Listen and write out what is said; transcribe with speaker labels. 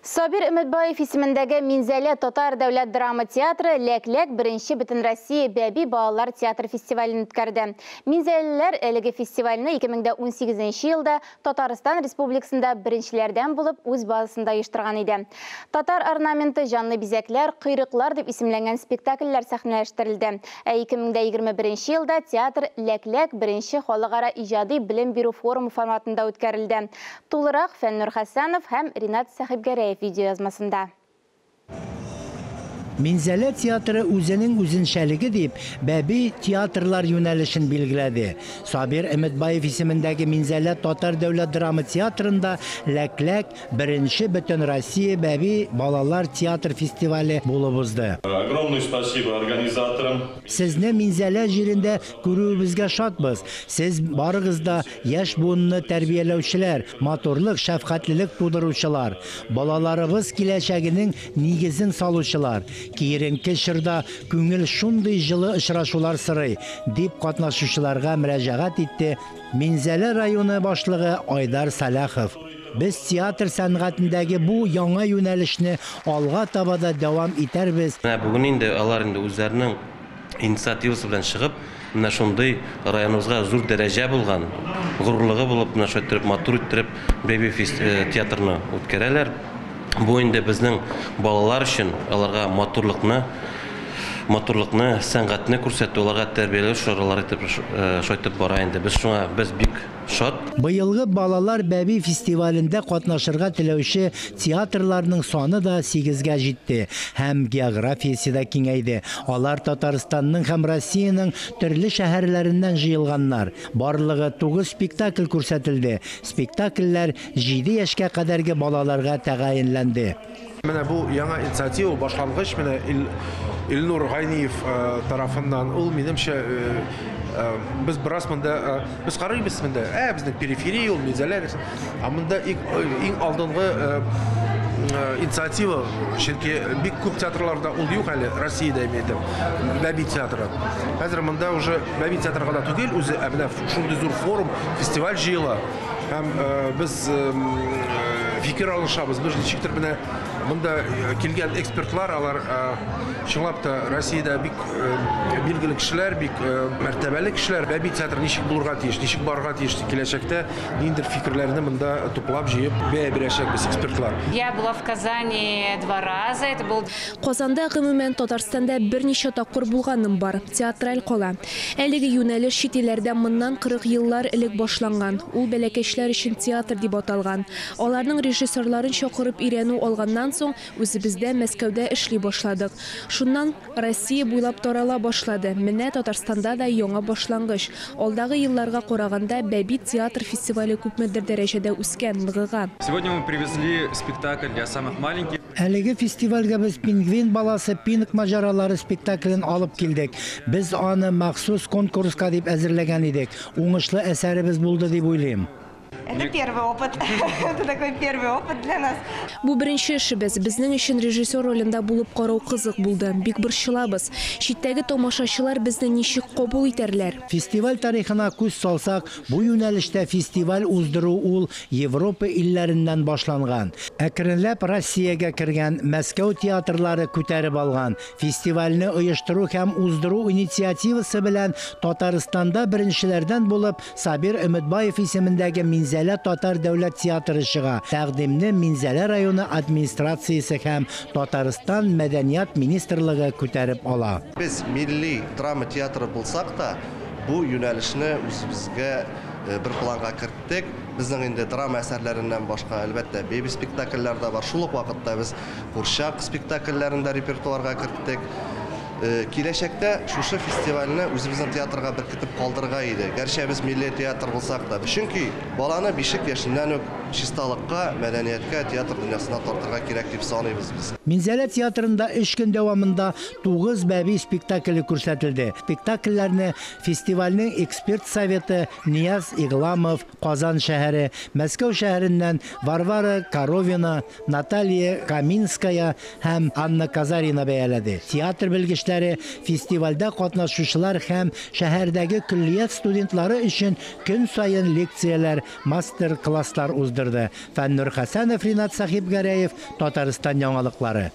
Speaker 1: Сабир Өметбаев исемендәге Минзәлә татар дәүләт драма театры Ләк-ләк беренче Бөтенроссия бәби балалар театр фестивален үткәрде. Минзәлеләр әлеге фестивальне 2018 елда Татарстан Республикасында беренчеләрдән булып үз базасында оештырган иде. Татар орнаменты, җанлы бизәкләр, койрыклар дип исемләнгән спектакльләр сәхнәләштерелде. Ә 2021 елда театр Ләк-ләк беренче халыкара иҗади белем бирү форумы форматында үткәрелде. Тулырак Фәннур Хәсәнов һәм Ринат Сәхибгәрәев видеоязмасында.
Speaker 2: Минзәлә театры үзенең үзенчәлеге дип, бәби театрлар юнәлешен билгеләде. Сабир Өметбаев исемендәге Минзәлә татар дәүләт драма театрында Ләк-ләк беренче Бөтенроссия бәби балалар театр фестивале булып узды.
Speaker 3: Огромное спасибо организаторам.
Speaker 2: Сезне Минзәлә җирендә күрүебезгә шатбыз. Сез барыгыз да яшь буынны тәрбияләүчеләр, матурлык, шәфкатьлелек тудыручылар, балаларыбыз киләчәгенең нигезен салучылар. Киеренке чорда күңел шундый җылы очрашулар сорый, дип катнашучыларга мөрәҗәгать итте Минзәлә районы башлыгы Айдар Сәлахов. Без театр сәнгатендәге бу яңа юнәлешне алга таба да дәвам итәрбез.
Speaker 4: Менә бүген инде алар инде үзләренең инициативасы белән чыгып, менә шундый районыбызга зур дәрәҗә булган, горурлыгы булып, менә шулай иттереп, матур иттереп бәби театрны үткәрәләр. Бу инде безнең балалар өчен, аларга матурлыкны, матурлыкны, сәнгатьне күрсәтү, аларга тәрбияләү чаралары итеп шулай итеп бара инде. Без шуңа без бик шат.
Speaker 2: Быелгы балалар бәби фестивалендә катнашырга теләүче театрларның саны да 8-гә җитте һәм географиясе дә киңәйде. Алар Татарстанның һәм Россиянең төрле шәһәрләреннән җыелганнар. Барлыгы 9 спектакль күрсәтелде. Спектакльләр 7 яшькә кадәрге балаларга тәгаенләнде.
Speaker 5: Менә бу яңа инициатива, башлангыч менә Илнур Гайниев тарафыннан, ул минемчә, без бераз монда, без карыйбыз монда, безнең периферия ул, Минзәлә, ә монда иң алдынгы инициатива, чөнки бик күп театрларда ул юк әле, Россиядә, мин әйтәм, бәби театры. Хәзер монда уже бәби театры гына түгел үзе, ә менә шундый зур форум, фестиваль җыела. Һәм без фикер алышабыз, без ничектер менә монда килгән экспертлар, алар чынлап та Россиядә бик билгеле кешеләр, бик мәртәбәле кешеләр. Бәби театры ничек булырга тиеш, ничек барырга тиеш киләчәктә, ниндидер фикерләрне монда туплап, җыеп бәя бирәчәкбез экспертлар.
Speaker 6: Я была в Казани 2 раза, это был
Speaker 7: Казанда, гомумән, Татарстанда берничә тапкыр булганым бар. Театраль кала. Әлеге юнәлеш чит илләрдә моннан 40 еллар элек башланган. Ул бәләкәчләр өчен театр дип аталган. Аларның режиссерларын чакырып өйрәнү алганнан соң, үзебездә Мәскәүдә эшли башладык. Шуннан Россия буйлап тарала башлады. Менә Татарстанда да яңа башлангыч. Алдагы елларга караганда бәби театр фестивале күпмедер дәрәҗәдә үскән, ныгыган.
Speaker 8: Сегодня мы привезли спектакль для самых маленьких.
Speaker 2: Әлеге фестивальгә без Пингвин баласы Пинг маҗаралары спектаклен алып килдек. Без аны махсус конкурска дип әзерләгән идек. Уңышлы әсәребез булды дип уйлыйм.
Speaker 9: Это первый опыт. Это такой первый опыт для нас.
Speaker 7: Бу беренче эшебез. Безнең өчен режиссер ролендә булып карау кызык булды. Бик борчылабыз. Читтәге тамашачылар безне ничек кабул итәрләр?
Speaker 2: Фестиваль тарихына күз салсак, бу юнәлештә фестиваль уздыру ул Европа илләреннән башланган. Әкренләп Россиягә кергән, Мәскәү театрлары күтәреп алган. Фестивальне оештыру һәм уздыру инициативасы белән Татарстанда беренчеләрдән булып Сабир Өметбаев исемендәге Минзәлә татар дәүләт театры чыга. Тәкъдимне Минзәлә районы администрациясе һәм Татарстан мәдәният министрлыгы күтәреп ала.
Speaker 10: Без милли драма театры булсак та, бу юнәлешне үзебезгә бер планга керттек. Безнең инде драма әсәрләреннән башка, әлбәттә, бэби спектакльләр дә бар. Шул ук вакытта без курчак спектакльләрен дә репертуарга керттек. Киләчәктә шушы фестивальне үзебезнең театрга беркетеп калдырырга иде. Гәрчә без милли театр булсак та. Чөнки баланы бишек яшеннән үк чисталыкка, мәдәнияткә, театр дөньясына тартырга кирәк дип саныйбыз без.
Speaker 2: Минзәлә театрында 3 көн дәвамында 9 бәби спектакле күрсәтелде. Спектакльләрне фестивальнең эксперт советы Нияз Игламов, Казан шәһәре, Мәскәү шәһәреннән Варвара Коровина, Наталья Каминская һәм Анна Казарина бәяләде. Театр белгечләре фестивальдә катнашучылар һәм шәһәрдәге көллият студентлары өчен көн саен лекцияләр, мастер-класслар уздырды. уздырды. Фәннур Хәсәнов, Ринат Сәхибгәрәев, Татарстан яңалыклары.